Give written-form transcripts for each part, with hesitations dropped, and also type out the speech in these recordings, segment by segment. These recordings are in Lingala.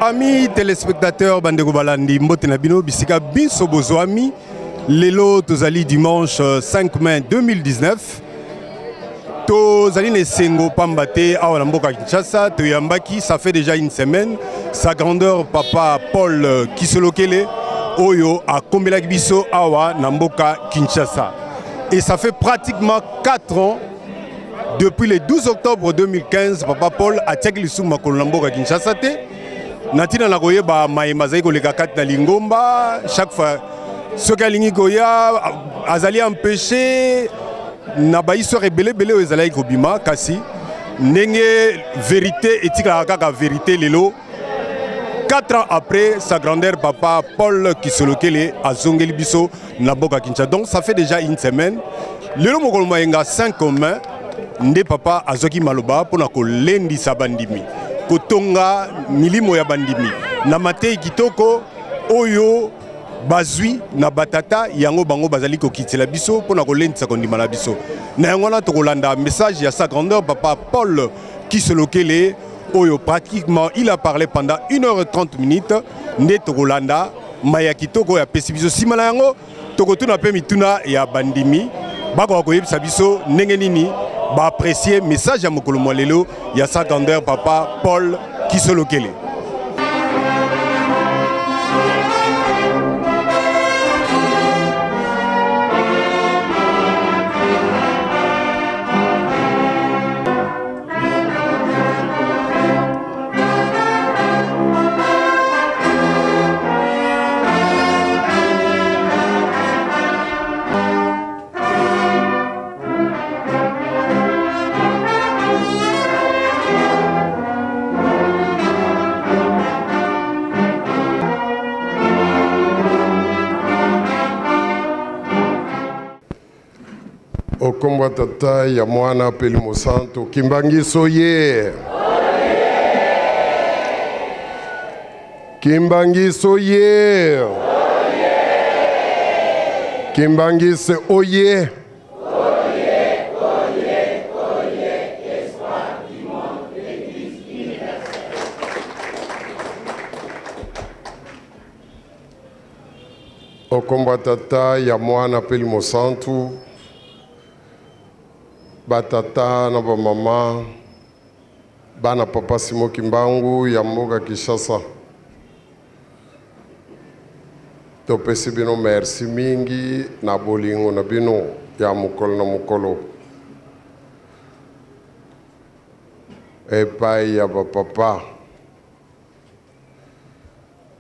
Amis téléspectateurs, bandeko balandi, mbote na bino bisika binso bozwami. Lelo tozali dimanche 5 mai 2019. Tozali na esengo pamba te awa na mboka Kinshasa toyambaki ça fait déjà une semaine sa grandeur papa Paul Kisolokele oyo akombelaki biso awa na mboka Kinshasa. Et ça fait pratiquement 4 ans depuis le 12 octobre 2015 papa Paul atiaki lisusu makolo na mboka Kinshasa te na ntina na koyeba maye mazali koleka kati na lingomba. Chaque fois soki alingi koya azali empêché na ba histoire ebele ebele oyo ezalaki kobima, kasi ndenge vérité etikalaka kaka vérité. Lelo 4 ans après, sa grandeur papa Paul Kisolokele azongeli biso na mboka Kinshasa. Donc ça fait déjà une semaine. Lelo mokolo mayenga 5 mai nde papa azwaki maloba mpona kolendisa bandimi, kotonga milimo ya bandimi na matei kitoko oyo bazwi na batata yango bango bazali kokitela biso mpona kolendisa kondima na biso. Na yango wana tokolanda message ya sa grandeur papa Paul Kisolokele oyo pratiquement il a parlé pendant 1h30 minutes. Nde tokolanda maya kitoko oyo apesi biso. Nsima na yango tokotuna mpe mituna ya bandimi, bakoka koyebisa biso ndenge nini baapprécie message ya mokolo mwa lelo ya sa grandeur papa Paul Kisolokele. Okombwa tata ya mwana mpe Mosantu Kimbangiso ye, Kimbangiso ye, Kimbangise oye. Okombwa tata ya mwana mpe Mosantu, batata na bamama, bana papa Simon Kimbangu ya mboka Kinshasa, topesi bino merci mingi na bolingo na bino ya mokolo na mokolo epai ya bapapa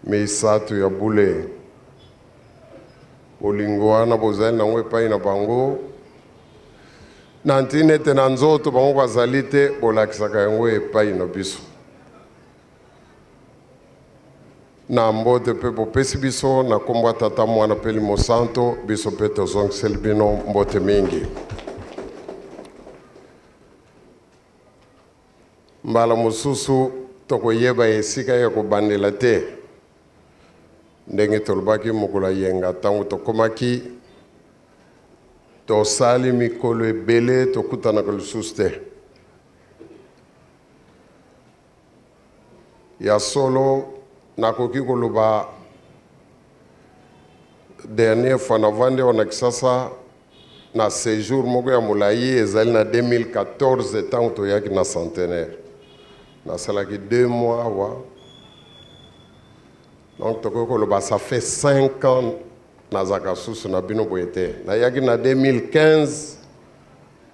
misato ya bule. Bolingo wana bozali nango epai na bango na ntina ete na nzoto bango bazali te, bolakisaka yango epai na biso na mbote mpe bopesi biso na nkombo ya tata, mwana mpe Mosanto. Biso mpe tozongiseli bino mbote mingi. Mbala mosusu tokoyeba esika ya kobandela te. Ndenge tolobaki mokolo ya yenga ntango tokomaki, tosali mikolo ebele tokutanaka lisusu te. Ya solo, nakoki koloba dernière fois navandi awa na Kisasa na séjour moko ya molai ezali na 2014, ntango toyaki na centenaire. Nasalaki 2 mois awa. Donc tokoki koloba ça fait 5 ans nazalaka susu na bino boye te. Nayaki na 2015,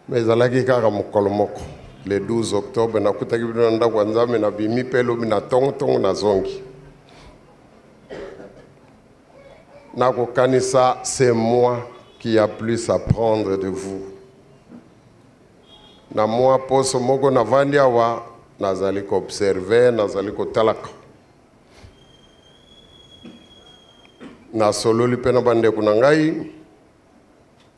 mais ezalaki kaka mokolo moko, le 12 octobre. Nakutaki bino na ndako ya Nzambe, nabimi mpe lobi na ntongo-ntongo nazongi. Nakokanisa c'est moi qui a plus à prendre de vous. Na mwa poso moko navandi awa, nazali koobserve, nazali kotalaka, nasololi mpe na bandeko na ngai.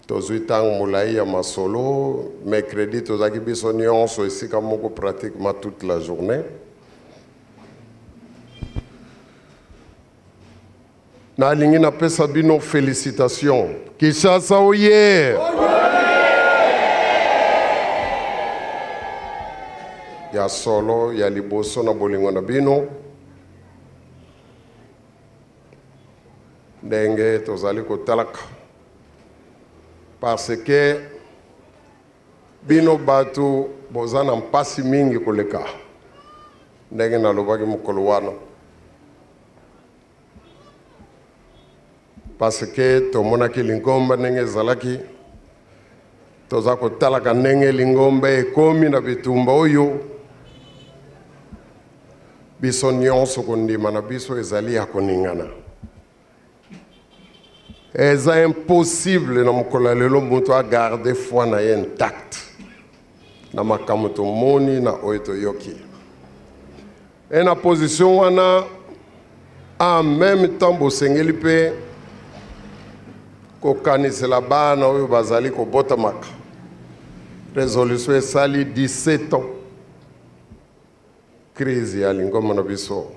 Tozwi ntango molai ya masolo. Mercredi tozalaki biso nyonso esika moko pratiquement toute la journée. Nalingi napesa bino félicitation. Kinshasa oye! Ya solo, ya liboso na bolingo na bino. Ndenge tozali kotalaka parce que bino bato boza na mpasi mingi koleka ndenge nalobaki mokolo wana, parce que tomonaki lingomba ndenge ezalaki, toza kotalaka ndenge lingomba ekomi na bitumba oyo. Biso nyonso kondima na biso ezali ya koningana. Eza impossible na mokolo ya lelo moto agarde foi na ye intact na makambo tomoni na oyo toyoki. E na position wana, en même temps bosengeli mpe kokanisela bana oyo bazali kobotamaka. Résolution esali 17 ans, crise ya lingomba na biso.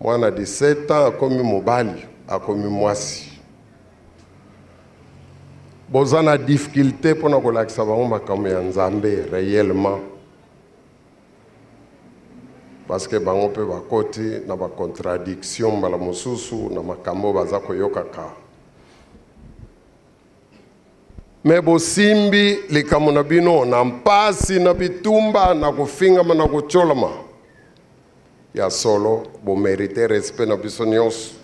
Mwana 17 ans akomi mobali, akomi mwasi, boza na difficulté mpona kolakisa bango makambo ya Nzambe réellement, parce que bango mpe bakoti na bacontradiction mbala mosusu na makambo baza koyokaka. Me bosimbi likambo na bino na mpasi, na bitumba, na kofingama, na kotyolama. Ya solo, bomérite respect na biso nyonso.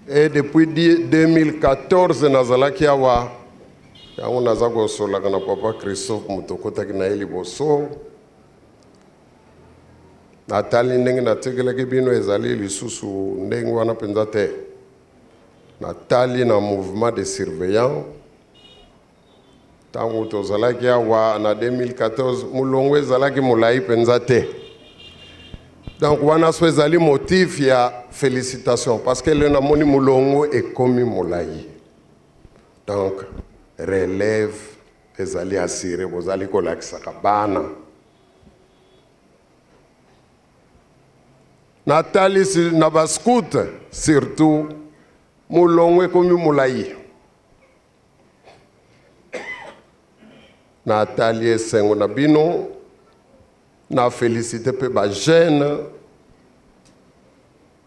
E depuis 2014 nazalaki awa, yango naza kosolaka na papa Christophe, moto okotaki na ye liboso. Natali ndenge natikelaki bino, ezali lisusu ndenge wana mpenza te. Natali na mouvement de surveillant, ntango tozalaki awa na 2014, molongo ezalaki molai mpenza te. Donc wana so ezali motif ya félicitation, parce que lelo namoni molongo ekomi molai, donc relève ezali assuré, bozali kolakisaka bana. Natali na bascout surtout, molongo ekomi molai. Natali esengo na bino, na félicité mpe bajeune.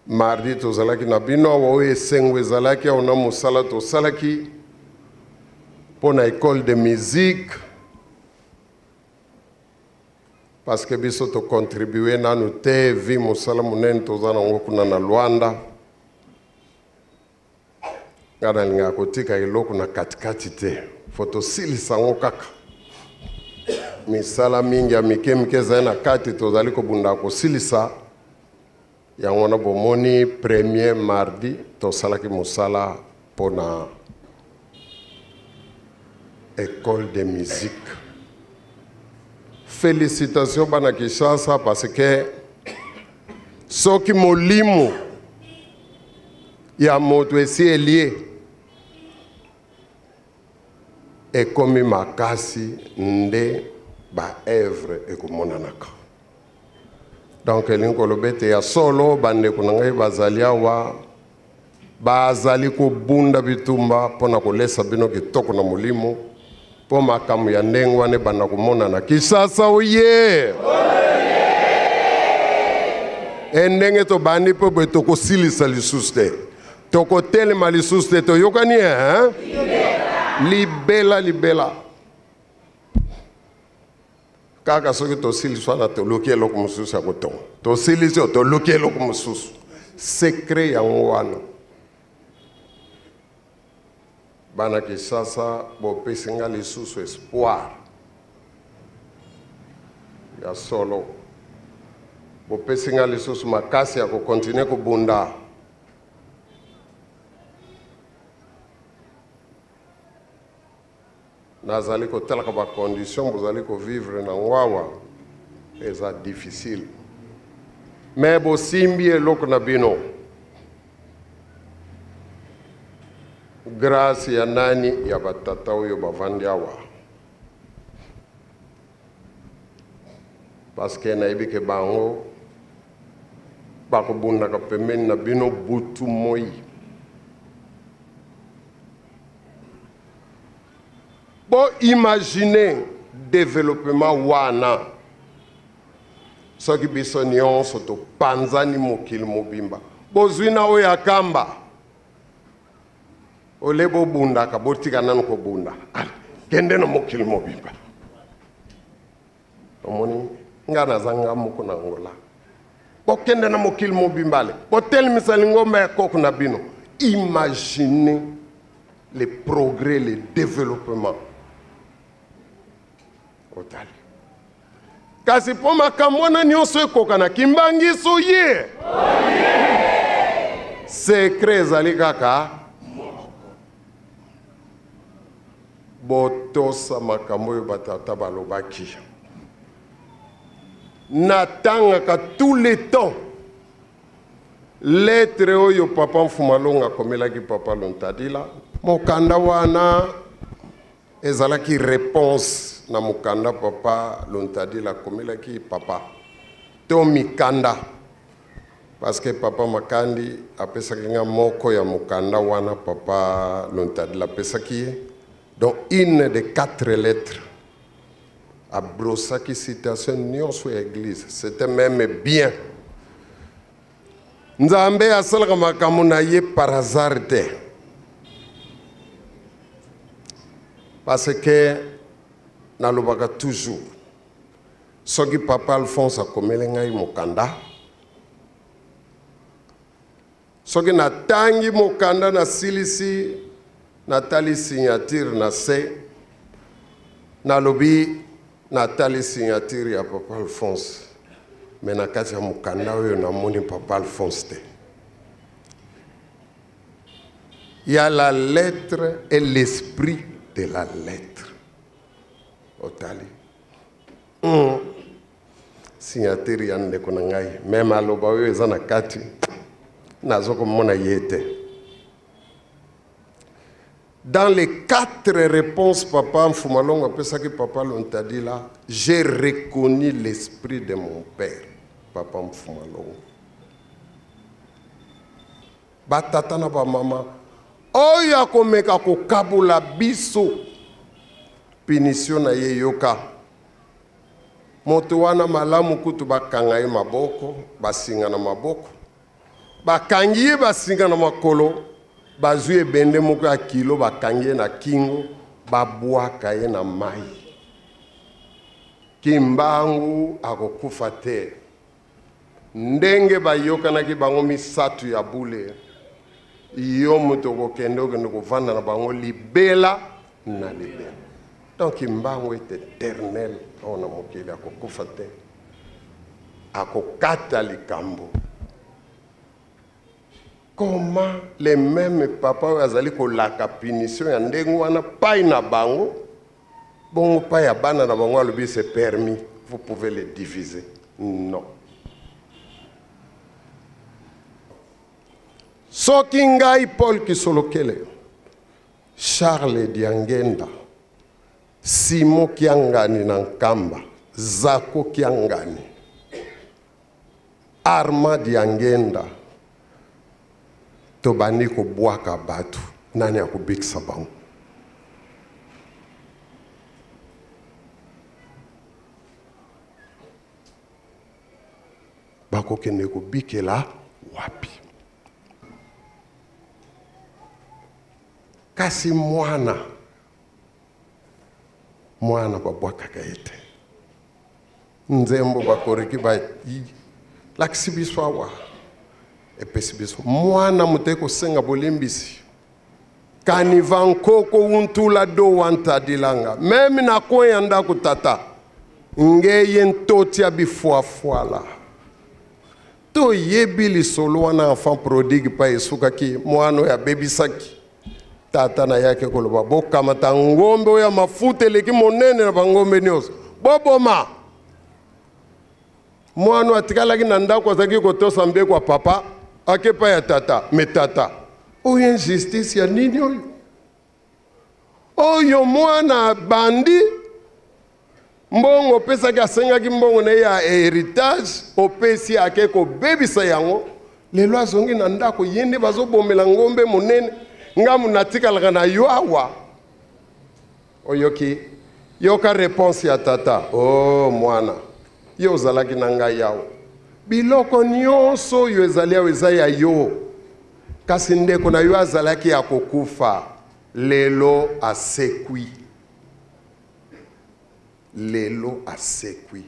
Mardi tozalaki na bino awa, oyo esengo ezalaki awa na mosala tosalaki mpo na école de musique, parce que biso tocontribue nanu te vi mosala monene toza nango kuna na Lwanda. Ngai nalingaka kotika eloko na katikati te, fo tosilisa yango kaka. Misala mingi ya mike mike ezali na kati, tozali kobunda kosilisa yango wana. Bomoni, premier mardi tosalaki mosala mpona école de musique. Félicitation bana Kinshasa, parce que soki molimo ya moto esi elie ekomi makasi, nde baœuvre ekomonanaka. Donc elingi koloba ete ya solo, bandeko na ngai bazali awa, bazali kobunda bitumba mpo na kolesa bino kitoko na molimo, mpo makambo ya ndenge wana ebanda komonana. Kinshasa oye! E ndenge tobandi mpe boye, tokosilisa lisusu te, tokotelema lisusu te. Toyokani, hein? Libela libela kaka. Soki tosilisi wana, toluki eloko mosusu ya kotonga. Tosilisi oyo, toluki eloko mosusu. Secret yango wana. Bana Kinshasa, bopesi nga lisusu espoir ya solo, bopesi nga lisusu makasi ya kocontinuer kobunda. Nazali kotalaka bacondition bozali kovivre nango awa, eza difficile, me bosimbi eloko na bino. Grâce ya nani? Ya batata oyo bavandi awa, parce que nayebi ke bango bakobundaka pembeni na bino butu moi. Bo imagine développement wana. Soki biso nyonso topanzani mokili mobimba, bozwi na oyo akamba ole bobundaka, botika nanu kobunda, ale kende na mokili mobimba. Omoni nga naza nga moko na Angola, bokende na mokili mobimba, ale botelemisa lingomba ya koko na bino. Imaginez le progrès, le développement. Otali kasi mpo makambo wana nyonso ekoka na kimbangiso ye sekre ezali kaka moko. Botosa makambo oyo batata balobaki. Natangaka tous les temps lettre oyo papa Mfumalonga akomelaki papa Luntadila. Mokanda wana ezalaki réponse na mokanda papa Luntadila akomelaki papa to mikanda, parce que papa Makandi apesaki nga moko ya mokanda wana papa Luntadila apesaki ye. Donc une de 4 lettres abrosaki situation nyonso ya église. C'était même bien. Nzambe asalaka makambo na ye par hasard te, parce que nalobaka toujours, soki papa Alphonse akomeli ngai mokanda, soki natangi mokanda, nasilisi, natali signature na se, nalobi natali signature ya papa Alphonse, me na kati ya mokanda oyo namoni papa Alphonse te. Il y a la lettre et l'esprit de la lettre. Otali signature ya ndeko na ngai, me maloba oyo eza na kati nazokomona ye te. Dans les 4 réponses papa Mfumalongo apesaki papa Luntadila, j'ai reconnu l'esprit de mon père, papa Mfumalongo. Batata na bamama oyo akomeka kokabula biso, punition na ye yoka. Moto wana malamu kutu bakanga ye maboko, basinga na maboko, bakangi ye basinga na makolo, bazwi ebende moko ya kilo bakangi ye na kingo, babwaka ye na mai. Kimbangu akokufa te. Ndenge bayokanaki bango misato ya bule, yo moto okokende okende kovanda na bango libela na libela. Donc Kimbangu est éternel awa na mokili, akokufa te, akokata likambo. Comment les mêmes papa oyo azali kolaka punition ya ndenge wana pai na bango, bongo pai ya bana na bango alobi c'est permis, vous pouvez les diviser? Non. Soki ngai Paul Kisolokele, Charles Diangenda, Simon Kiangani na Nkamba, Zako Kiangani, Armand Diangenda, tobandi kobwaka bato, nani akobikisa bango? Bakokende kobikela wapi? Kasi mwana mwana babwakaka ye te. Nzembo bakoreki balakisi biso awa epesi biso mwana moto ekosenga bolimbisi. Kaniva nkoko untula do wantadilanga meme na coin ya ndako tata ngeye ntoti ya bifuafuala. Toyebi lisolo wana enfant prodigue pa esukaki mwana oyo abebisaki tata na ye ake koloba bokamata ngombe oyo ya mafuta eleki monene na bangombe nyonso boboma. Mwana atikalaki na ndako azalaki kotosa mbeko ya papa, ake pa ya tata. Me tata, oyo injustice ya nini oyo? Oyo mwana abandi mbongo opesaki, asengaki mbongo na ye ya héritage, opesi ake kobebisa yango. Lelo azongi na ndako, ye nde bazobomela ngombe monene, ngamu natikalaka na yo awa. Oyoki, yoka réponse ya tata. Oh mwana, Yo ozalaki na ngai awa. Biloko nyonso oyo ezali awa eza ya yo. Kasi ndeko na yo azalaki ya kokufa, lelo asekwi. Lelo asekwi.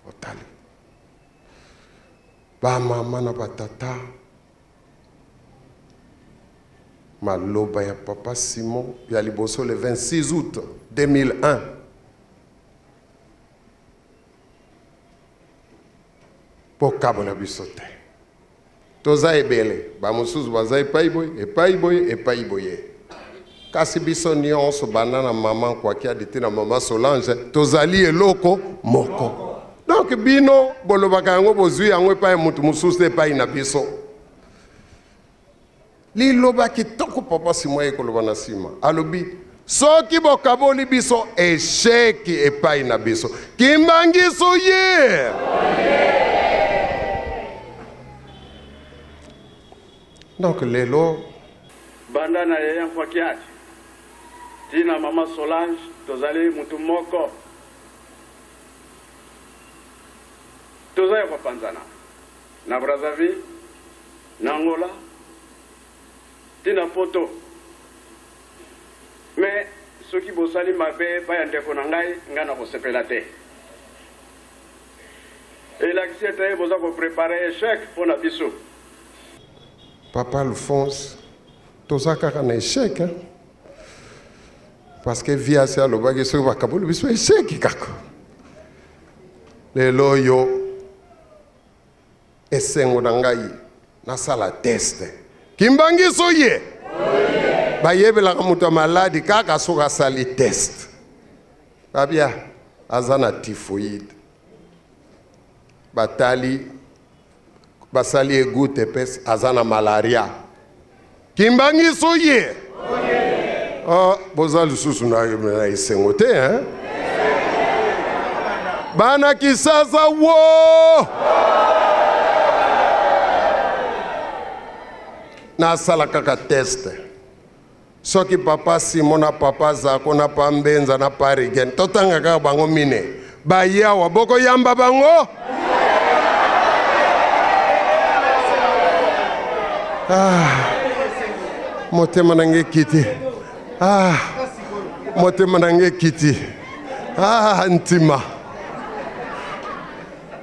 Otali. Ba mama na ba tata, maloba ya papa Simon ya liboso le 26 août 2001. Bokabola biso te. Toza ebele, ba mosusu baza epai boye, epai boye, epai boye. Kasi biso nyonso banda na mama Kwakiadi ti na mama Solange tozali eloko moko. Donc bino bolobaka yango, bozwi yango epai ya moto mosusu te, epai na biso. Liloba kitoko papa Simon aye koloba na nsima, alobi soki bokaboli biso echec epai na biso. Kimbangisu ye! Donc lelo banda na yaya Mfwakiadi ti na mama Solange tozali mutu moko, toza ya kopanzana na Brazzaville, na Angola ti na poto. Mais soki bosali mabe epai ya ndeko na ngai, ngai nakosepela te. Elakisi ete boza ko preparer echec mpo na biso. Papa Alphonse, toza kaka na echec, hein? Parce que vie asi alobaki soki bakaboli biso echec kaka. Lelo oyo esengo na ngai nasala test. Kimbangiso ye bayebelaka moto ya maladi kaka soki asali test. Babia aza na typhoïde. Batali basali ye goutte épaisse, aza na malaria. Kimbangiso ye oh, boza lisusu na esengo te, hein? Bana Kisasa wo nasala kaka test. Soki papa Simon na papa Zako na pa Mbenza na pa Rigen totanga kaka bango mine bayawa bokoyamba bango. Ah, motema na ngai ekiti. Ah, motema na ngai ekiti. Ah, ntima.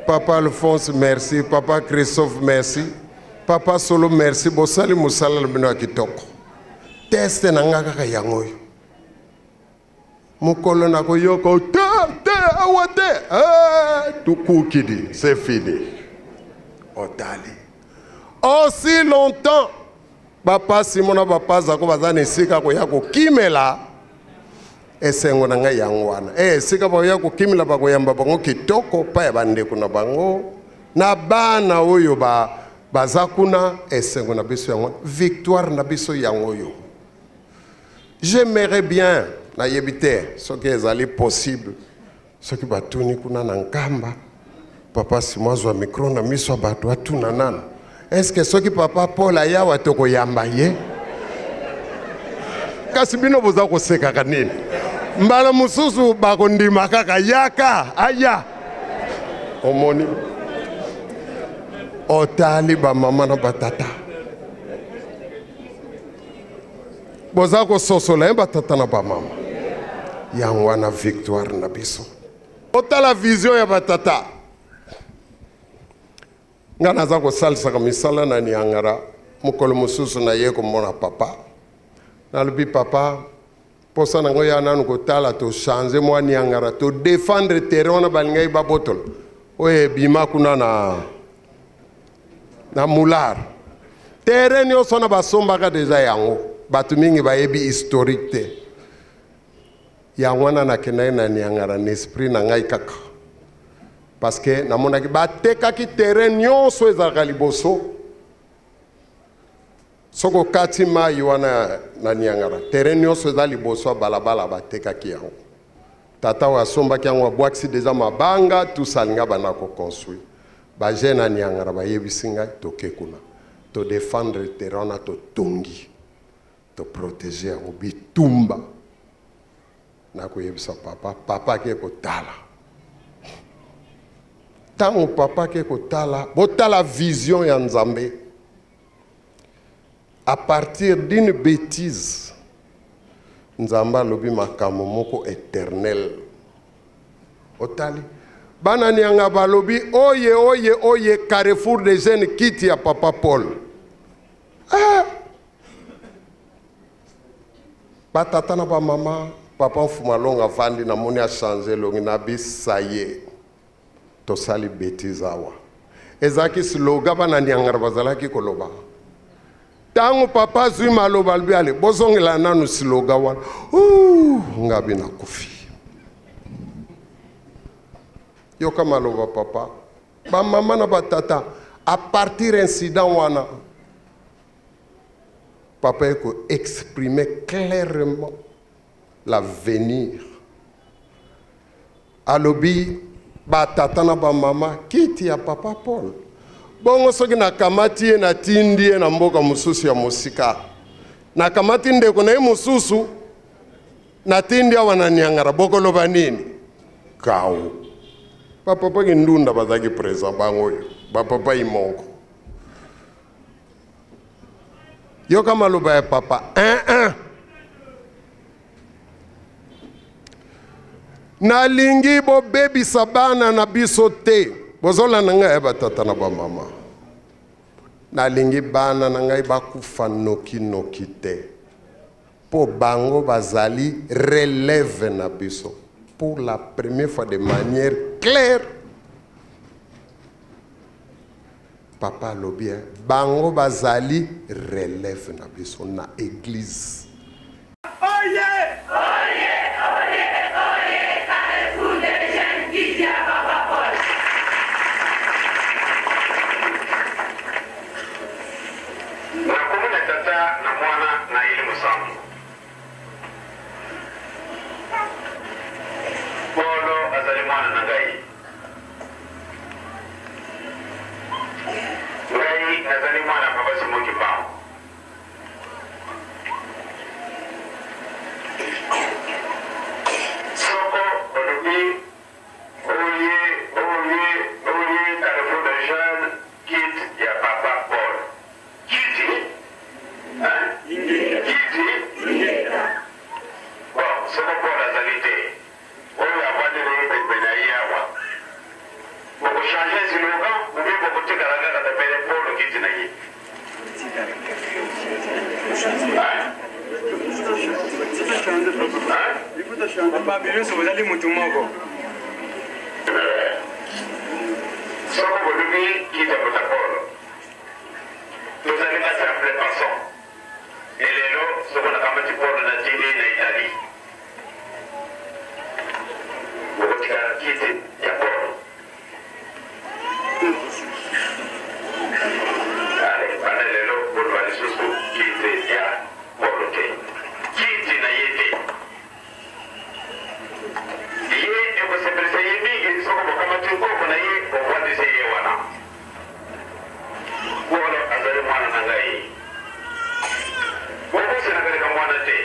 Papa Alphonse merci, papa Christophe merci, papa Solo merci, bosali mosala na bino ya kitoko. Test na nga kaka yango oyo. Mokolo na koyoka te te awa te, eh, tukukidi, c'est fini. Otali. Aussi longtemps papa Simon na papa Zako baza na esika koya kokimela, esengo na ngai yango wana. Esika bakoya kokimela, bakoyamba bango kitoko pa ya bandeko na bango na bana oyo baza kuna, esengo na biso yango, victoire na biso yango oyo. J'aimerais bien nayebi te soki ezali possible, soki batuni kuna na Nkamba, papa Simon azwa micro na miso ya bato atuna nanu, est-ce que soki papa Paul ayawa tokoyamba ye? Kasi bino boza kosekaka nini? Mbala mosusu bakondima kaka yaka aya. Omoni otali ba mama na batata boza kososola ye batata na ba mama, yango wana victoire na biso. Otala vision ya batata. Nga naza kosalisaka misala na Niangara, mokolo mosusu na ye komona papa. Nalobi papa, posa nango ya nanu kotala to changer mwa Niangara, to défendre terrain wana balingaki babotola. Oyo ebima kuna na Moulard. Terrain nyonso wana basombaka deja yango. Bato mingi bayebi historique te. Yango wana nakendaki na Niangara na esprit na ngai kaka. Parce que namonaki batekaki terrain nyonso ezalaka liboso. Soko kati mai wana na Niangara, terrain nyonso eza liboso ya balabala batekaki yango. Tata oyo asombaki yango abwakisi deja mabanga, tout ça alinga banda ko construire. Ba jeune ya Niangara bayebisi ngai toke kuna. To défendre terrain wana totongi. To protéger yango bitumba. Nakoyebisa papa, papa ake kotala. Ntango papa ake kotala, botala vision ya Nzambe. À partir d'une bêtise, Nzambe alobi makambo moko éternel. Otali bana nianga balobi oye oye oye Carrefour des jeunes kiti ya papa Paul. Ah! Batata na bamama, papa Mfumalonga avandi namoni achange elongi na bisa ye. Tosali bêtise awa. Ezalaki slogan bana niangara bazalaki koloba. Ntango papa azwi maloba alobi ale bozongela nanu slogan wana. Ouh, ngabi nakufi. Yoka maloba papa. Bamama na batata, à partir incident wana, papa eko exprimer clairement l'avenir. Alobi batata na bamama kiti ya papa Paul. Bongo soki nakamati ye natindi ye na mboka mosusu ya mosika, nakamati ndeko na ye mosusu natindi awa na Niangara, bokoloba nini? Kao bapapa Kindunda bazalaki présent bango oyo bapapa Imongo. Yoka maloba ya papa 1-1. Nalingi bobebisa bana na biso te. Bozolanda ngai ya batata na bamama. Nalingi bana na ngai bakufa noki noki te. Po bango bazali relève na biso. Pour la première fois de manière claire, papa alobi, hein, bango bazali relève na biso na église. Oye! Oye, oye, oye, Carrefour des jeunes kiti ya papa Paul. Na kombo na Tata, na Mwana, na Elimo Santu. Polo azali mwana na ngai. Ngai nazali mwana ya Papa Simon Kimbangu. Soko olobi oye oye oye Carrefour des jeunes kit ya Papa Paul. Kiti? Hein? Kiti? Bon, soko Paul azali te, oyo avandi na ye pembeni na ye awa, boko changer slogan ou bien bokotikala kaka pepele Paul kiti na ye? Papa, bino nyonso bozali motu moko. Soko bolobi kiti ya pota Paul, tozali ba simple passant. Et lelo soko nakamati Paul natindi ye na Italie, bokotikala kiti ya Paul. Allez, banda lelo boloba lisusu kiti ya Paul te, kiti na ye te. Ye ekosepelisa ye mingi soko bokamati nkoko na ye bovandisi ye wana. Paul azali mwana na ngai. Bokosenaka leka mwana te.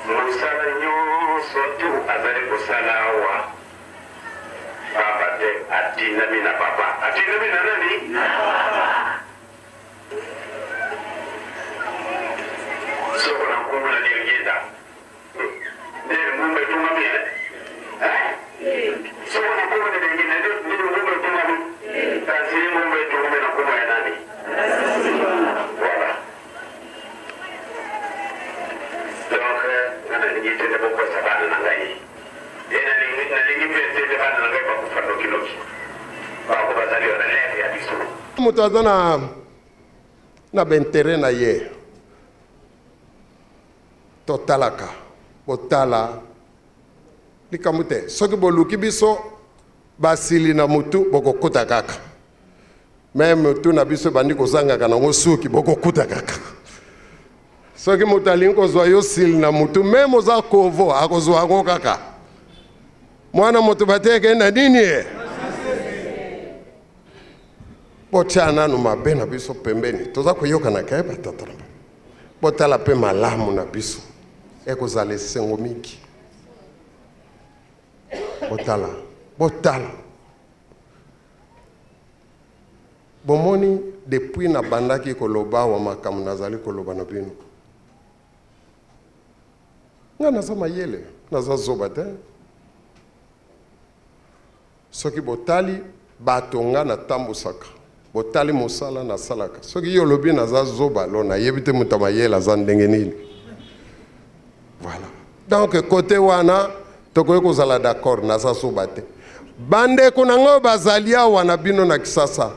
Mosala nyonso tu azali kosala awa, pamba te atindami na Papa. Atindami na nani? Na Papa. Soko na nkungu na Diangienda nde ngumba etongami, eh? Eh? Soko na nkungu na Diangienda nde ngumba etongami, kasi ngumba etongami na nkombo ya nani? Voilà. Donc, nga nalingi te nde bokosa bana na ngai. E nalingi mpe te nde bana na ngai bakufa nokinoki. Bango bazali relève ya biso. Moto aza na baintere na ye, totalaka botala likambo te. Soki boluki biso basili na mutu, bokokuta kaka. Meme mutu na biso ebandi kozangaka nango suki, bokokuta kaka. Soki moto alingi kozwa yo sili na mutu, meme oza kovo, akozwa yango kaka. Mwana moto bateke na nini ye? Botia nanu mabe na biso pembeni, toza koyokana kaka batata na bango. Botala pe malamu na biso, ekozala esengo mingi. Botala, botala. Bomoni, depuis nabandaki koloba awa makambo nazali koloba na bino, nga naza mayele, naza zoba te. Soki botali bato nga natambusaka, botali mosala nasalaka, soki yo olobi naza zoba, lo nayebi te moto ya mayele aza ndenge nini. Voilà. Donc côté wana tokoki kozala d'accord, naza zoba te. Bandeko na ngai bazali awa na bino na Kisasa,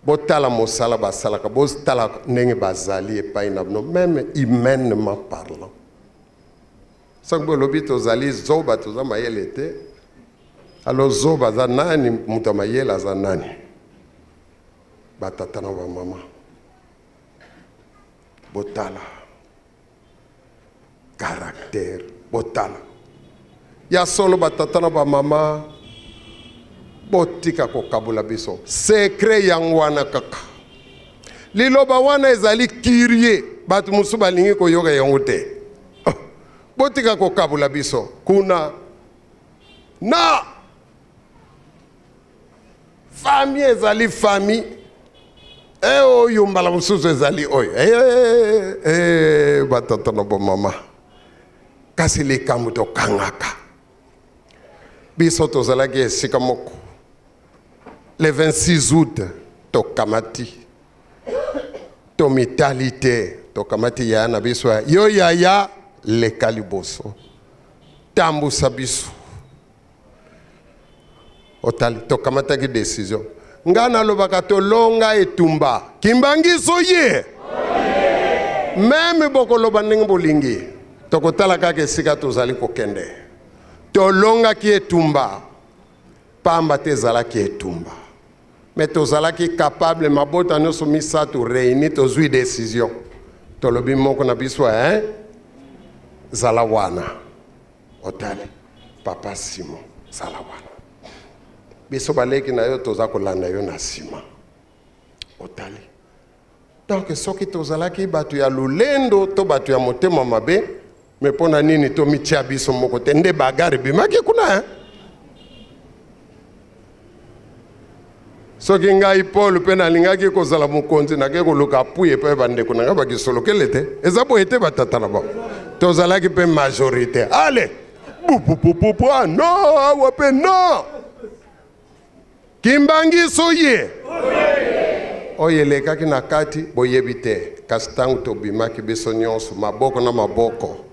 botala mosala basalaka, botala ndenge bazali epai na bino, même humainement parlant. Soki bolobi tozali zoba, toza mayele te, alors zoba aza nani, moto ya mayele aza nani? Batata na bamama, botala caractère, botala ya solo. Batata na bamama, botika kokabola biso. Secret yango wana kaka. Liloba wana ezali curieux, bato mosusu balingi koyoka yango te. Oh, botika kokabola biso kuna na famille. Ezali famille e oyo, mbala mosusu ezali oyo. E, e, batata na bamama, kasi likambo tokangaka biso, tozalaki esika moko le 26 août. Tokamati, tomitali te, tokamati yaya na biso ya yo. Yaya, leka liboso, tambusa biso. Otali, tokamataki décision. Ngai nalobaka, tolonga etumba. Kimbangiso ye même, bokoloba ndenge bolingi, tokotala kaka esika tozali kokende. Tolongaki etumba pamba te, ezalaki etumba, mais tozalaki capable. Mabota nyonso misato réuni, tozwi décision, tolobi moko na biso, hein, zala wana. Otali, papa Simon, zala wana, biso baleki na yo toza kolanda yo na nsima. Otali, donc soki tozalaki bato ya lolendo to bato ya motema mabe, mais mpo na nini tomitia biso moko te? Nde bagarre ebimaki kuna, hein? Soki ngai Paul mpe nalingaki kozala mokonzi, nake koluka appui epai bandeko na ngai bakisolokele te. Eza boye te, batata na bango? Tozalaki mpe majorité. Ale bupupupupu, ah non, awa mpe non. Kimbangiso ye oyo elekaki na kati, boyebi te. Kasi ntango tobimaki biso nyonso maboko na maboko,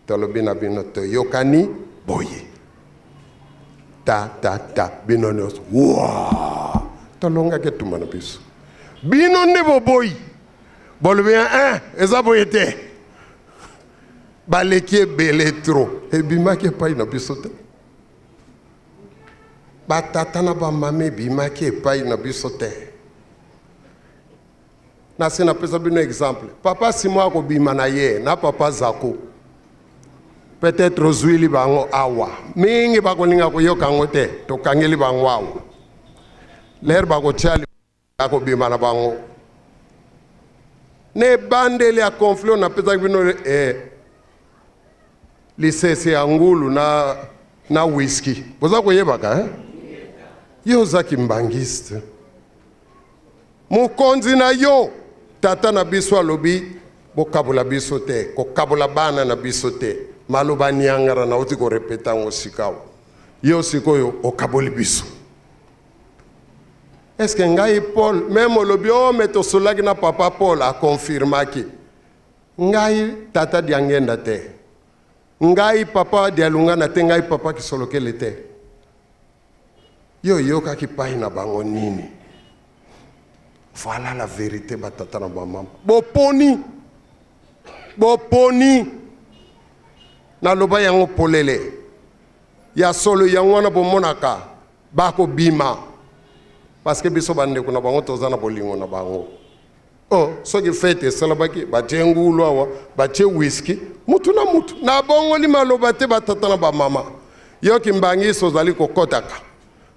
tolobi na bino, toyokani boye, ta ta ta, bino nyonso wa tolongaki etumba na biso. Bino nde boboyi, bolobi 1 eza boye te, baleki ebele trop. Ebimaki epai na biso te, batata na bamama, ebimaki epai na biso te. Nasi napesa bino exemple, papa Simo akobima na ye na papa Zako, peut-être ozwili bango awa mingi, bakolinga koyoka yango te. Tokangeli bango awa, lere bakotia, akobima na bango. Na ebandeli ya conflit oyo, napesaki bino lisese ya ngulu na whisky. Boza koyebaka, eh? Yo oza kimbangiste, mokonzi na yo tata na biso alobi bokabola biso te, kokabola bana na biso te. Maloba niangara, nauti korépéter yango sikawa. Yo sikoyo okaboli biso. Est-ce ngai Paul même olobi o me tosolaki na papa Paul, akonfirmaki ngai tata Diangenda te, ngai papa Dialungana te, ngai papa Kisolokele te. Yo oyokaki pai na bango nini? Voilà la vérité, batata na bamama. Boponi, boponi, naloba yango polele ya solo. Yango wana bomonaka bakobima, parce que biso bandeko na bango toza na bolingo na bango. Oh, soki fête esalamaki, batie ngulu awa, batie whisky, mutu na mutu. Nabongoli maloba te, batata na bamama. Yoki mbangisi ozali kokɔtaka,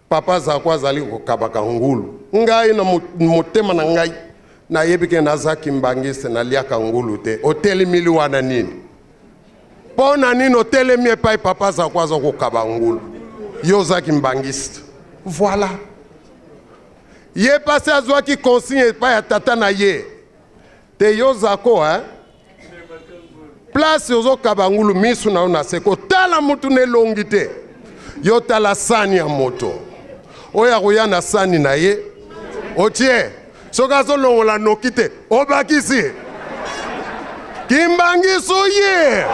papa Zako azali kokabaka ngulu. Ngai na motema na ngai nayebi ke nazaki mbangisi, naliaka ngulu te. Otelemili wana nini? Mpo na nini otelemi epai papa Zako aza kokaba ngulu? Yo ozaki mbangisi. Voilà. Ye pasi azwaki consigne epai ya tata na ye te. Yo zako hein? Place ozokaba ngulu, misu na yo na se, kotala mutu na elongi te. Yo tala sani ya moto oyo akoya na sani na ye, otie soki azolongola noki te, obakisi kimbangisu ye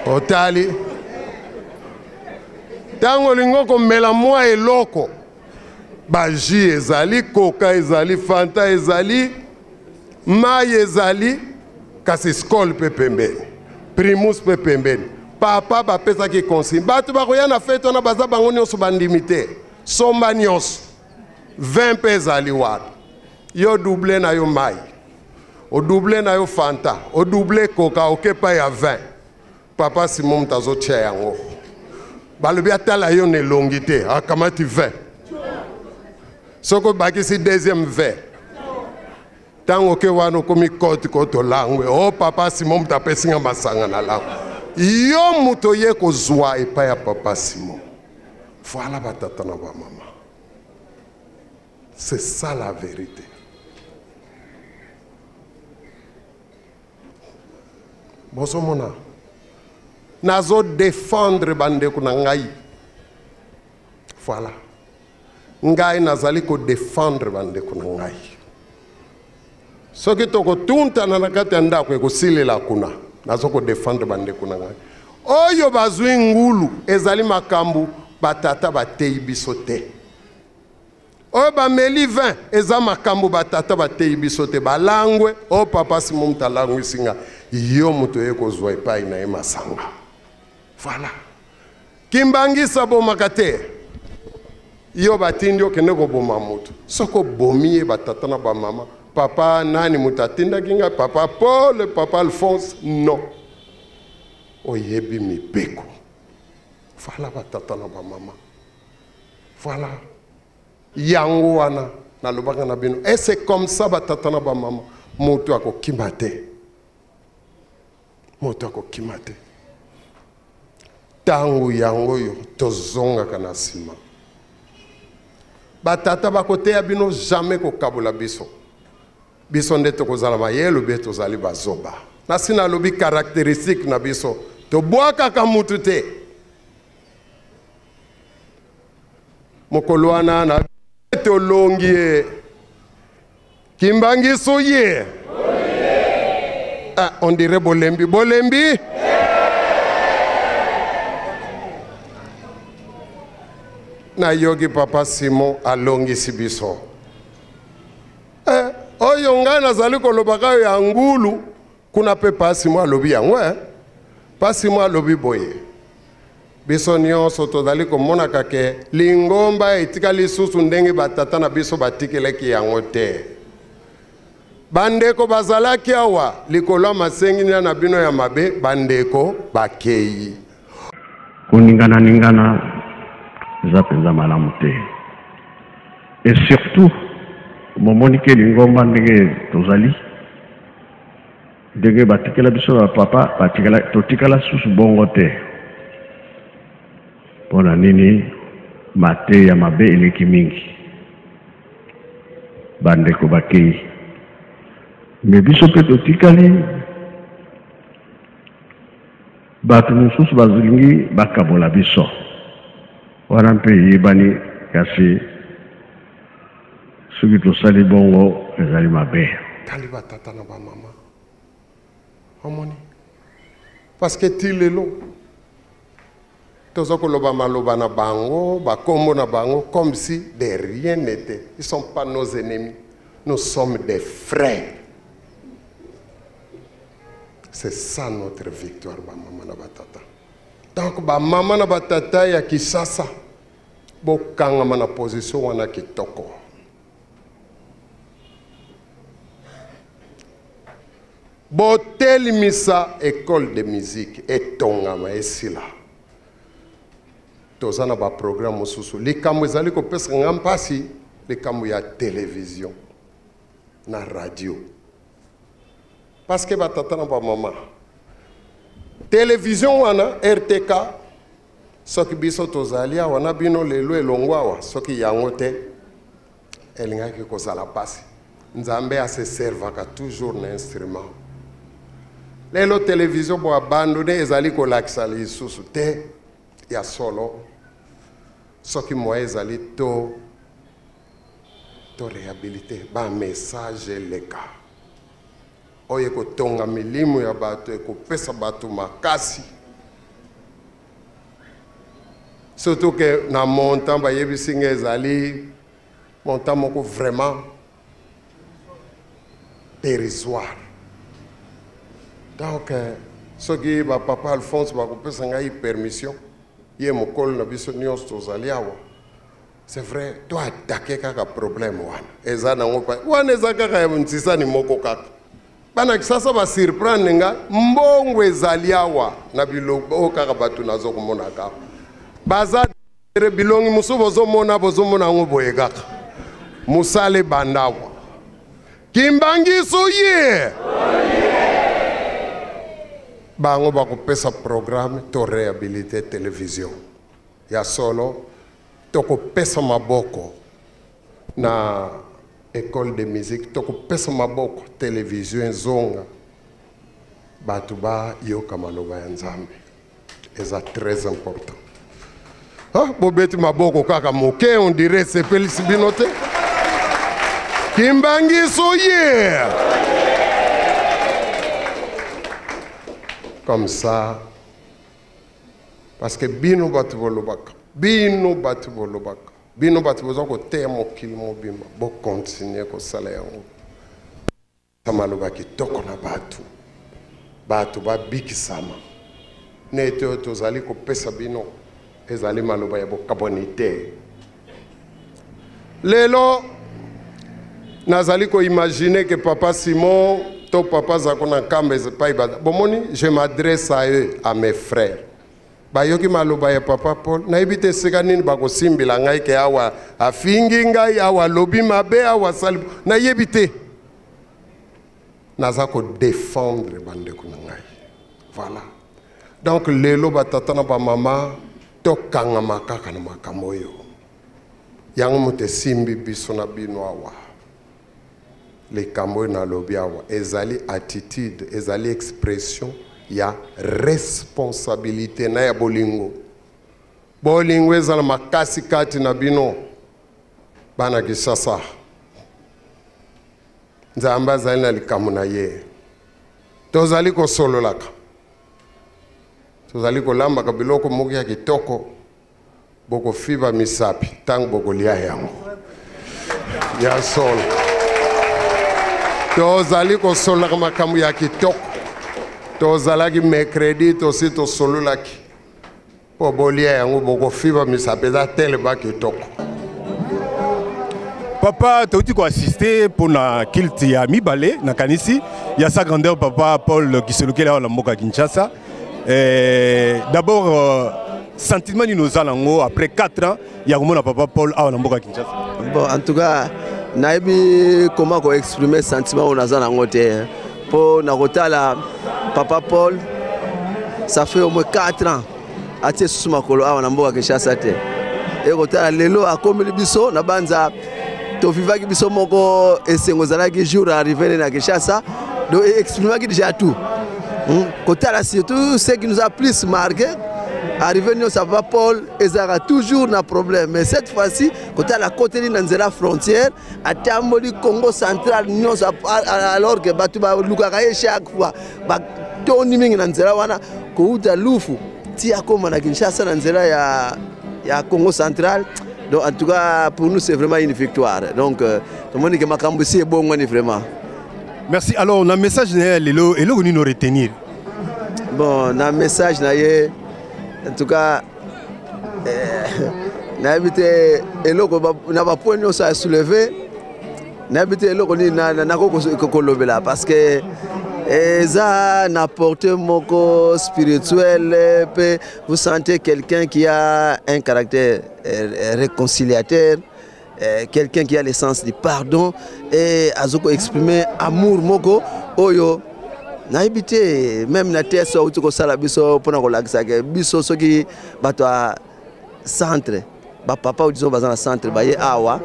otali. Ntango olingi okomela mwa eloko, bajus ezali, coca ezali, fanta ezali, mai ezali, kasi skol mpe pembeni, primus mpe pembeni. Papa bapesaki consigne, bato bakoya na fete wana baza bango nyonso bandimi te, somba nyonso, 20 mpe ezali wana. Yo double na yo mai, odouble na yo fanta, odouble coca, okepa ya 20. Papa Simon moto azotia yango, balobi atala yo na elongi te, akamati 20. Soki obakisi deuxième 20, ntango oke wana okomi kote kote olangwe. O oh, papa Simon moto apesi nga masanga na langwe. Yo moto oye kozwa epai ya papa Simon. Voilà batata na bamama, c'est ça la vérité. Bozomona, nazodefendre bandeko na ngai. Voilà, ngai nazali kodefendre bandeko na ngai. Soki tokotuntana na kati ya ndako, ekosilela kuna. Nazo kodefendre bandeko na ngai oyo bazwi ngulu. Ezali makambo batata bateyi biso te. Oyo bameli vin, eza makambo batata bateyi biso te. Balangwe oyo, papa Simo moto alangwisi nga. Yo moto oye kozwa epai na ye masanga. Voilà, kimbangisa bomaka te. Yo batindi okende koboma moto, soki obomi ye, batata na bamama, papa nani moto atindaki ngai? Papa Paul, papa Alphonse? Non, oyebi mibeko. Voilà batata na bamama, voilà yango wana nalobaka na bino. Et c'est comme ça, batata na bamama, moto akokima te, moto akokima te. Ntango yango oyo tozongaka na nsima, batata bakoteya bino jamais kokabola biso. Biso nde tokozala mayele be tozali bazoba. Nasi nalobi caractéristique na biso, tobwakaka mutu te. Mokolo wana na tolongi ye kimbangisu ye. Ah, on dirait bolembi, bolembi. Nayoki papa Simon alongisi biso. Eh, oyo ngai nazali kolobaka oyo ya ngulu kuna mpe pa Simon alobi yango. Eh? Pa Simon alobi boye: biso nyonso tozali komonaka ke lingomba etikali lisusu ndenge batata na biso batikelaki yango te. Bandeko bazalaki awa likolo ya masenginya na bino ya mabe, bandeko bakei. Koningana-ningana eza mpenza malamu te, et surtout momoni ke lingomba ndenge tozali, ndenge batikela biso na papa, batikela, totikala susu bongo te. Mpo na nini? Mateya mabe eleki mingi. Bandeko bakei, me biso mpe totikali. Bato mosusu balingi bakabola biso, wana mpe eyebani, kasi soki tosali bongo ezali mabe. Tali batata na bamama, omoni, parce que ti lelo toza koloba maloba na bango, bakombo na bango, comme si de rien n'était. Ils sont pas nos ennemis, nous sommes des frères. C'est ça notre victoire, bamama na batata. Donc bamama na batata ya Kisasa, bokangama na position wana kitoko. Botelemisa école de musique, etongama, esila. Toza na baprogramme mosusu. Likambo ezali kopesa nga mpasi, likambo ya télévision na radio, parce que batata na bamama, télévision wana RTK. Soki biso tozali awa na bino lelo elongo awa, soki yango te, elingaki kozala pasi. Nzambe a se servaka toujours na instrument. Lelo television bo abandonne ezali kolakisa lisusu te ya solo. Soki moyen ezali to to rehabilite ba message eleka oyo ekotonga milimo ya bato, ekopesa bato makasi. Surtout que na montant bayebisi nga ezali montant moko vraiment dérisoire. Donc euh, soki ba papa Alphonse bakopesa ngai permission, ye mokolo na biso nyonso tozali awa, c'est vrai to attaquer kaka problème wana eza nango wana eza kaka ya nsisani moko kaka. Bana Kisasa ba surprendre nga, mbongo ezali awa na biloko oyo kaka bato nazo komona kaka baza bilongi mosusu bozomona, bozomona yango boye kaka mosala ebanda awa. Kimbangisu ye bango bakopesa programme to réhabiliter télévision ya solo, tokopesa maboko na école de musique, tokopesa maboko télévision ezonga, bato bayoka maloba ya Nzambe, eza très important. Ah, bobeti maboko kaka moke, on dirait sepelisi bino te. Kimbangisu ye comme ça, parce que bino bato bolobaka, bino bato bolobaka, bino bato boza koteya mokili mobimba, bokontinue kosala yango. Maloba kitoko na bato, bato babikisama nete oyo tozali kopesa bino ezali maloba ya bokabwani te. Lelo nazali koimagine ke papa Simon to papa Zako na Nkamba epai bomoni, je m'adresse à eux, à mes frères. Bayoki maloba ya papa Paul, nayebi te esika nini bakosimbila ngai ke awa afingi ngai, awa alobi mabe, awa asali, nayebi te. Naza kodefendre bandeko na ngai. Voilà. Donc lelo batata na bamama tokangama kaka na makambo oyo. Yango moto esimbi biso na bino awa. Likambo oyo nalobi awa ezali attitude, ezali expression ya responsabilité na ya bolingo. Bolingo ezala makasi kati na bino bana Kinshasa. Nzambe azali na likambo na ye. Tozali kosololaka, tozali kolambaka biloko moko ya kitoko, bokofiba misapi ntango bokolia yango ya solo. Tozali kosololaka makambo ya kitoko. Tozalaki mercredi, tosi tosololaki mpo bolia yango, bokofiba misapi, eza telema kitoko. Papa, touti koassiste mpona culte ya mibale nakanisi ya sa grandeur papa Paul Kisolokele awa na mboka Kinshasa. D'abord sentiment nini oza nango après 4 ans ya komona papa Paul awa na mboka Kinshasa? Bon, en tout cas nayebi comment koexprimer sentiment oyo naza nango te mpo na kotala papa Paul. Ça fait au moins 4 ans atie susu makolo awa na mboka Kinshasa te. Ekotala lelo akomeli biso na banza, tovivaki biso moko esengo ezalaki jour arrivé na Kinshasa, donc exprimaki déjà tout. Kotala surtout ce qui nous a plus marqué, arrivé nyonso ya papa Paul ezalaka toujours na problème, mais cette fois-ci kotala akoteli na nzela frontière, atamboli Congo central nyonso, alors que bato balukaka ye chaque fois, batoni mingi na nzela wana kouta Lufu ti akóma na Kinshasa na nzela ya Congo central. Donc en tout cas pour nous c'est vraiment une victoire. Donc tomoni ke makambo esi ebongwani vraiment. Merci. Alors na message na ye lelo, eloko nini retenir? Bon, na message na ye, en tout cas nayebi te eloko na bapoint nyonso ya soulevé, nayebi te eloko nini nakoki kolobela, parce que eza na portée moko spirituel mpe vous sentez quelqu'un qui a un caractère réconciliateur, quelqu'un qui a l'essence du pardon et azoko exprimer amour moko oyo Nayebi te, même na test auti kosala biso mpona kolakisa ke biso soki bato ya centre, bapapa oyo disons baza na centre baye awa,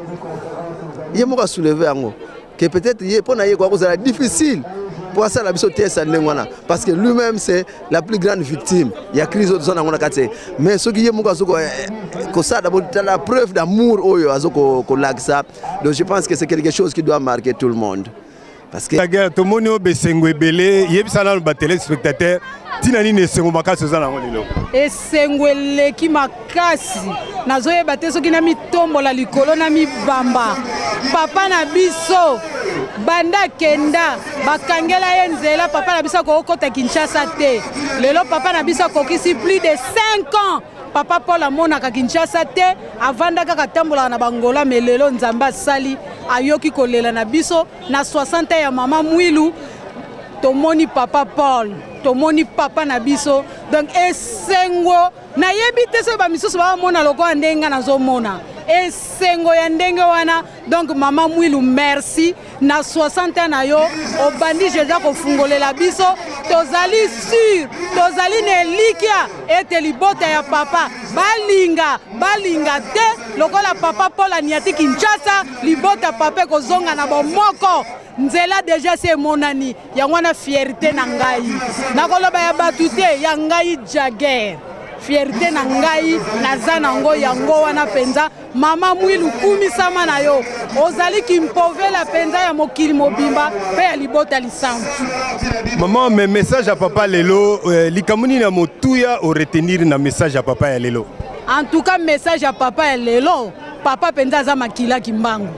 ye moko asouleve yango que peut-être ye mpo na ye koka kozala difficile mpo asala biso test ya ndenge wana, parce que lui-même, c'est la plus grande victime ya crise oyo toza nango na kati. Mais soki ye moko azo kosala d'abord la preuve d'amour oyo azo kolakisa, donc je pense que c'est quelque chose qui doit marquer tout le monde, parce que La guerre, tomoni oyo besengo ebele. Yebisa nano batéléspectateur ntina nini esengo makasi oza nango lelo. Esengo eleki makasi, nazoyeba te soki namitombola likolo na mibamba. Papa na biso, banda akenda, bakangela ye nzela, papa na biso akokota Kinshasa te. Lelo papa na biso akokisi plus de 5 ans, papa Paul amonaka Kinshasa te, avanda kaka, atambolaka na bangola. Mais lelo Nzambe asali, ayoki kolela na biso na 60 ya mama Mwilu. Tomoni papa Paul, tomoni papa na biso. Donc esengo, nayebi te soki bamisusu baomona lokola ndenge nga nazomona esengo ya ndenge wana. Donc mama Mwilu, merci na 60 ans na yo, obandi deja kofungolela biso. Tozali sur, tozali na elikya ete libota ya papa, balinga balinga te, lokola papa Paul aniati Kinshasa, libota papa ekozonga na bomoko. Nzela deja se emonani. Yango wana fierté na ngai, nakoloba ya bato te, ya ngai Jager, fierté na ngai naza nango yango wana mpenza. Mama Mwilu, kumisama na yo, ozali kimpovela mpenza ya mokili mobimba mpe ya libota lisantu. Mama, mais message ya papa lelo, likambo nini ya motuya oretenir na message ya papa ya lelo? En tout cas, message ya papa ya lelo, papa mpenza aza makila Kimbangu,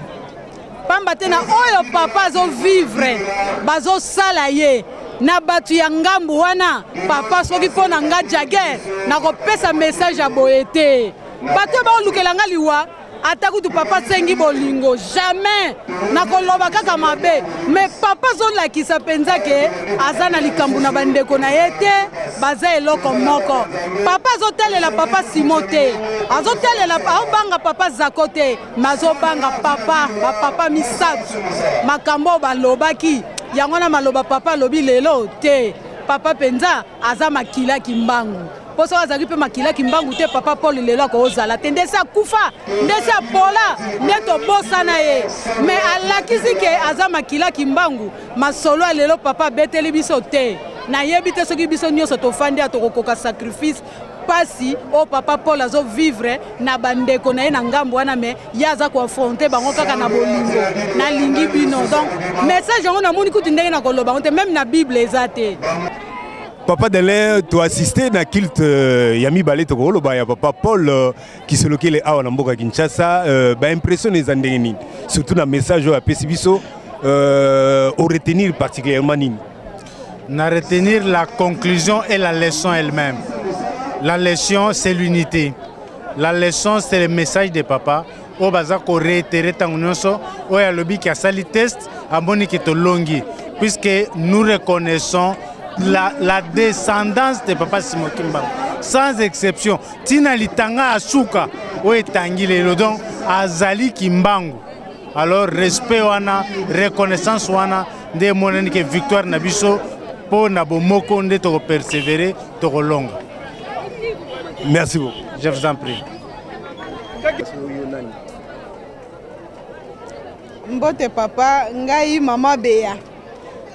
pamba te na oyo papa azovivre, bazosala ye na bato ya ngambu wana. Papa, soki mpo na nga Jager, nakopesa message ya boye te. Bato baolukela nga liwa, ata kutu papa asengi bolingo, jamais nakoloba kaka mabe. Mais papa azolakisa mpenza ke aza na likambo na bandeko na ye te, baza eloko moko. Papa azotalela papa Simo te, azotalela, aobanga papa Zako te, mais azobanga papa bapapa misato. Makambo oyo balobaki yango na maloba papa alobi lelo te. Papa mpenza aza makila Kimbangu, mpo soki azalaki mpe makila Kimbangu te, papa Paul lelo akozala te. Ndesi akufa, ndesi apola, nde tobosana ye, mais alakisi ke aza makila Kimbangu. Masolo ya lelo papa abeteli biso te, nayebi te soki biso nyonso tofandi ya tokokoka sacrifice, mpasi oyo papa Paul azovivre na bandeko na ye na ngambo wana, mais ye aza koaffronter bango kaka na bolingo, nalingi bino. Donc message yango namoni kutu ndenge na koloba yango te, même na Bible eza te. Papa Delin, toassiste na culte ya mibale, tokoloba ya papa Paul Kisolokele awa na mboka Kinshasa. Baimpression eza ndenge nini, surtout na message oyo apesi biso, oretenir particulièrement nini? Na retenir la conclusion et la leçon elle-même. La leçon, c'est l'unité. La leçon, c'est le message de papa oyo baza koréitérer ntango nyonso, oyo alobi asali test, amoni ke tolongi, puisque nous reconnaissons la descendance de papa Simon Kimbangu sans exception, ntina litanga ya suka oyo etangi lelo. Donc azali Kimbangu. Alors respect wana, reconnaissance wana nde emonani ke victoire na biso mpo na bomoko nde tokopersévérer, tokolonga. Merci beaucoup. Je vous en prie. Mbote papa, ngai mama Beya.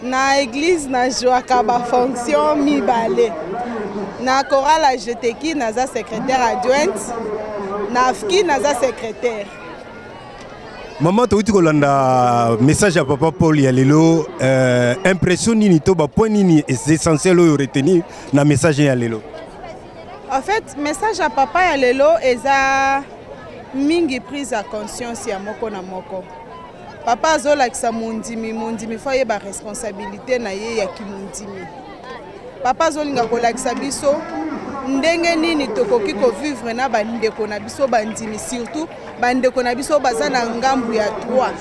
Na église nazwaka bafonction mibale: na chorale ya Jeteki naza secrétaire adjointe, na AFKI naza secrétaire. Mama, touti kolanda message ya papa Paul ya lelo. Impression nini to bapoint nini essentiel oyo retenir na message ya lelo? En fait, message ya papa ya lelo eza mingi prise ya conscience ya moko na moko. Papa azolakisa mondimi, mondimi faut ayeba responsabilité na ye ya kimondimi. Papa azolinga kolakisa biso ndenge nini tokoki kovivre na bandeko na biso bandimi, surtout bandeko na biso baza na ngambu ya 3.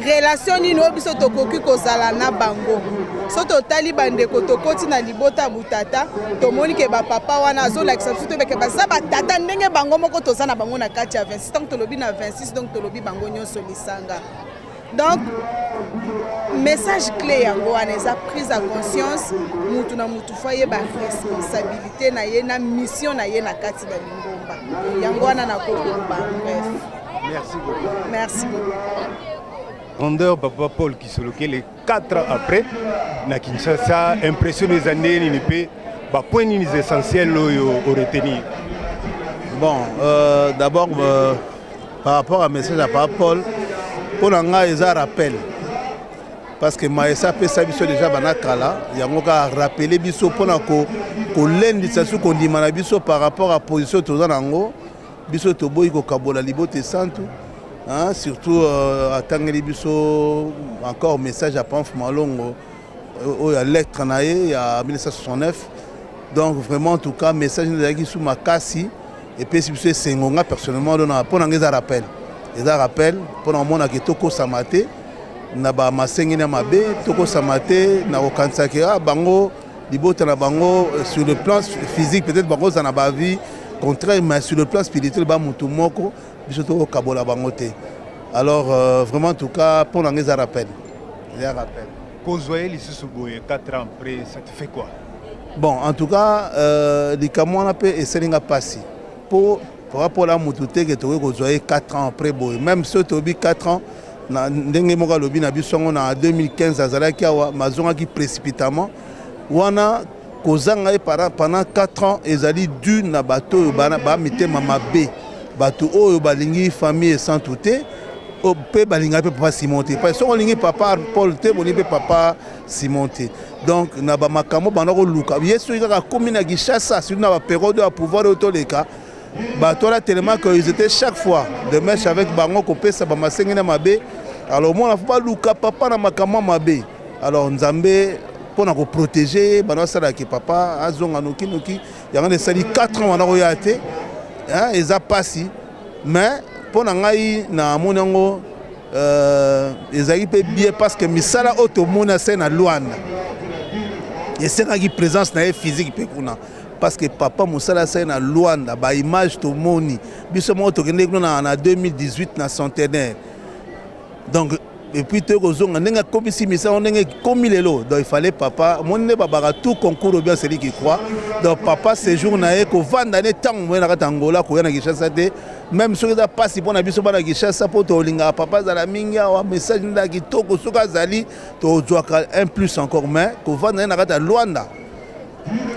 Relation nini oyo biso tokoki kozala na bango? So totali bandeko, tokoti na libota ya butata, tomoni ke bapapa wana azolakisa biso toyebeke baza batata ndenge bango moko toza na bango na kati ya 26. Ntango tolobi na 26, donc tolobi bango nyonso lisanga. Donc message clé yango wana eza prise ya conscience, mutu na mutu fo ayeba responsabilité na ye na mission na ye na kati na lingomba. Yango wana nakokoloba bref. Merci beaucoup. Merci beaucoup. Grandeur Papa Paul Kisolokele, 4 ans après na Kinshasa, impression eza ndenge nini mpe bapoint nini essentiel oyo oretenir? Bon, d'abord par rapport à message ya Papa Paul, mpo na ngai eza rappel, parce que maesa apesa biso déjà bana kala yango, kaka rappeler biso mpona kolendisa su kondima na biso par rapport à position toza na yango. Biso toboyi kokabola libota esantu, hein, surtout atangeli biso encore message ya Pamf Malongo oyo ya lettre na ye ya 1969. Donc vraiment, en tout cas, message ezalaki su makasi, epesi biso esengo. Nga personnellement, dona mpo na nga eza rappel, eza rappel mpo na omonaka tokosama te na bamasengeli ya mabe, tokosama te na kokanisaki ah, bango libota na bango sur le plan physique peut-être bango oza na bavie contraire, mais sur le plan spirituel bamutu moko, biso tokokabola bango te. Alors vraiment, en tout cas, mpo na nga eza rappel, eza rappel. Kozwa ye lisusu boye 4 ans après, ça te fait quoi? Bon, en tout cas, likambo wana mpe esali nga mpasi mpo par la motu te ke tokoki kozwa ye 4 ans après boye. Même soki toyebi 4 ans na ndenge moko alobi na biso yango na 2015, azalaki awa, mazongaki précipitamment. Wana kozanga ye pendant 4 ans ezali dû na bato oyo bamitema mabe, bato oyo balingi famille esantu te mpe balingaki mpe papa Simon te. Parce soki olingi papa Paul te, bolingi mpe papa Simon te. Donc na bamakambo banda koluka ye, soki kaka akomi na Kinshasa, surtout na bapériode ya pouvoir oyo toleka, bato wana tellement que ils étaient chaque fois de mèche avec bango, kopesa bamasengeli ya mabe. Alors omona fo baluka papa na makambo ya mabe. Alors Nzambe mpona koprotéger ye, banda basalaki papa azonga nokinoki. Yango nde esali 4 ans wana koya te, eza mpasi. Mais mpo na ngai namoni yango ezalaki mpe bien, parce que misala oyo tomoni ase na Lwanda esengaki présence na ye physique mpe kuna, parce que papa mosala asali na Lwanda, baimage tomoni biso moko, tokendeki kuna na 2018 na centenaire. Donc et puis toye kozonga ndenge akomisi misala, ndenge ekomi lelo. Donc il fallait papa omoni nde babaka tout concours bien celui qui croit. Donc papa séjour na ye kovanda ne ntango moye na kati ya Angola, koya na Kinshasa te, même soki eza mpasi mpo na biso bana Kinshasa, mpo tolingaka papa azala mingi awa. Message nde ya kitoko, soki azali tozwaka un plus encore. Mais kovanda ye na kati ya Lwanda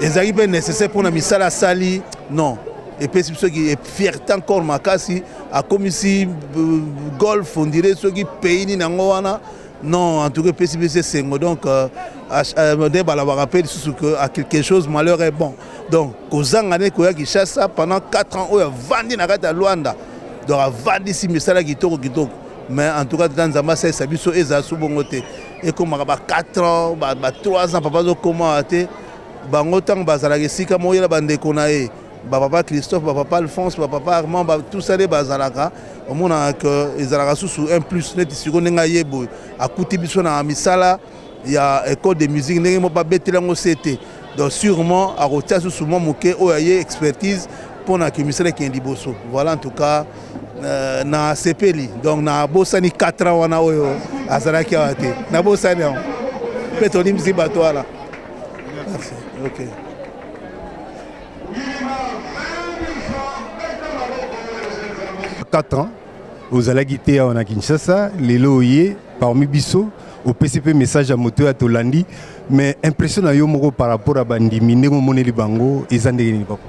ezalaki mpe nécessaire mpona misala asali. Non, epesi biso fierté encore makasi. Akomisi golf on dirait soki pays nini yango wana. Non, en tout cas epesi biso esengo. Donc nde balabaka mpe lisusu que à quelque chose malheur est bon. Donc kozanga nde koya Kinshasa pendant 4 ans oyo avandi na kati ya Lwanda, donc avandisi misala kitoko kitoko. Mais en tout cas, tata Nzambe asalisa biso, ezala so bongo te, ekomaka ba 4 ans, ba 3 ans papa azokoma te. Bango ntango bazalaka esika moko yela bandeko na ye, bapapa Christophe, bapapa Alphonse, bapapa Armand, tout ça nde bazalaka, omonaka ke ezalaka susu un plus. Neti sikoyo ndenge aye boye, akuti biso na misala ya école de musique, ndenge moko babeteli yango se te. Donc sûrement akotia susu mwa moke oyo aye expertise mpona ke misala ekende liboso. Voilà, en tout cas, nasepeli. Donc nabosani 4 ans wana oyo azalaki awa te, nabosani yango mpe tolimbisi bato wana. Merci. Ok. 4 ans ozalaki te awa na Kinshasa, lelo oye parmi biso, opesi mpe message ya moto oyo atolandi. Mais impression na yo moko par rapport à bandimi, ndenge omoneli bango, eza ndenge nini, papa?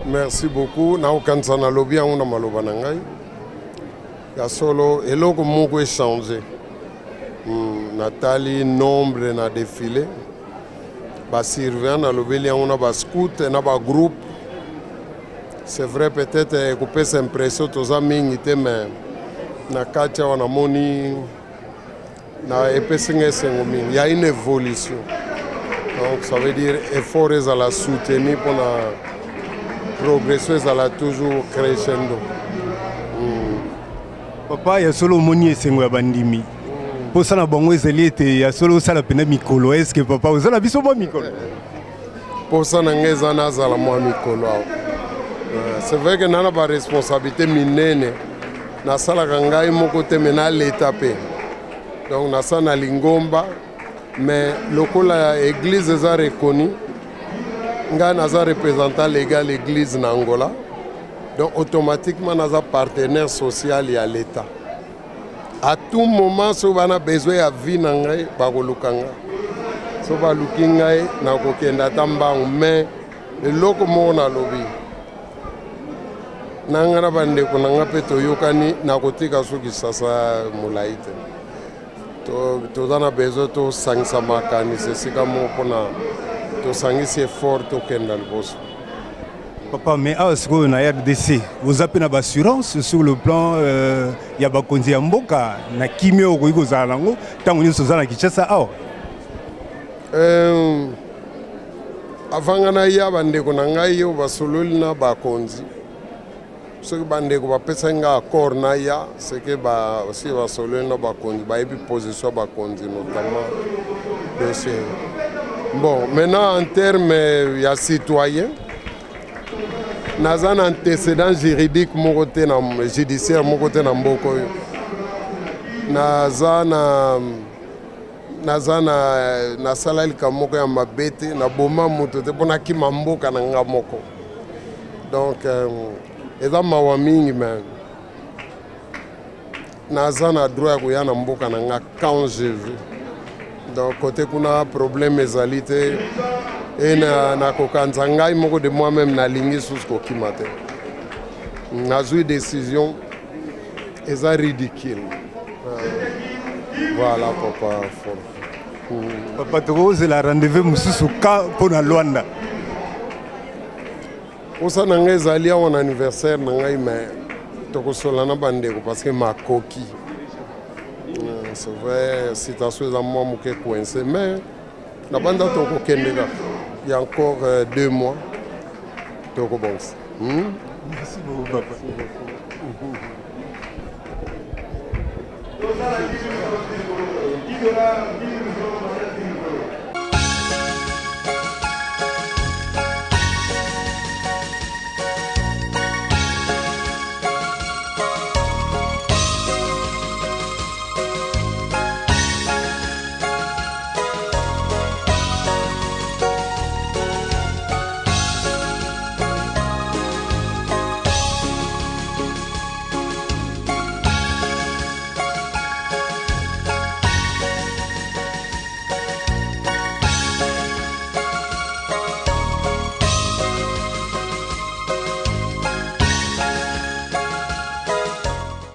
Merci beaucoup. Nakokanisa nalobi yango na maloba na ngai ya solo, eloko moko echange. Natali nombre na défilé, basurveillant, nalobeli yango na bascout na bagroupe. C'est vrai, peut-être ekopesa impression toza mingi te, mais na kati awa namoni na epesi nga esengo mingi ya une évolution. Donc ça veut dire effort ezala soutenu mpona progression ezala toujours crescendo. Papa, ya solo omoni esengo ya bandimi, mposa na bango ezali ete ya solo osala mpenza mikolo. Eske papa ozala biso mwa mikolo? Mposa na ngai eza nazala mwa mikolo awa. C'est vrai que na na baresponsabilité minene. Nasalaka ngai moko te, me na leta mpe. Donc nasala na lingomba, mais lokola église eza reconnue, ngai naza représentant légal église na Angola, donc automatiquement naza partenaire social ya l'État. À tout moment soki bana besoin ya vie na ngai, bakoluka ngai. So baluki ngai, nakokende ata mbangu. Mais eloko moko nalobi na ngai na bandeko na ngai mpe toyokani, nakotika soki sasa molai te. Toza na besoin tosangisa makanisi esika moko mpona tosangisi effort, tokenda liboso. Papa, mais awa sikoyo na RDC, oza mpe na baassurance sur le plan ya bakonzi ya mboka na kimia, okoki kozala nango ntango nyonso oza na Kinshasa awa? Avant nga naya, bandeko na ngai oyo basololi na bakonzi. Soki bandeko bapesaki nga accord naya, seke si basololi na bakonzi, bayebi position ya bakonzi, notamment dossier. Bon, maintenant, en terme ya citoyen, naza na antécédent juridique moko te, na judiciaire moko te na mboka oyo. Naza na nasala likambo moko ya mabe te, naboma moto te mpo nakima mboka na nga moko. Donc eza mawa mingi, me naza na droit ya koya na mboka na nga quand je veux. Donc côté kuna problème ezali te. E nakokanisa ngai moko de moi-même, nalingi susu kokima te. Nazwi décision, eza ridicule. Voilà, papa Fort. Papa, tokozela rendez-vous mosusu ka mpo na Lwanda? Posa na ngai ezali awa na anniversaire na ngai, mais tokosola na bandeko parce que makoki, c'est vrai, situation eza mwa moke coincé, mais na banda tokokende kaka. Il y a encore 2 mois, tokobongisa. Merci beaucoup, papa. Tozala 10 dollars.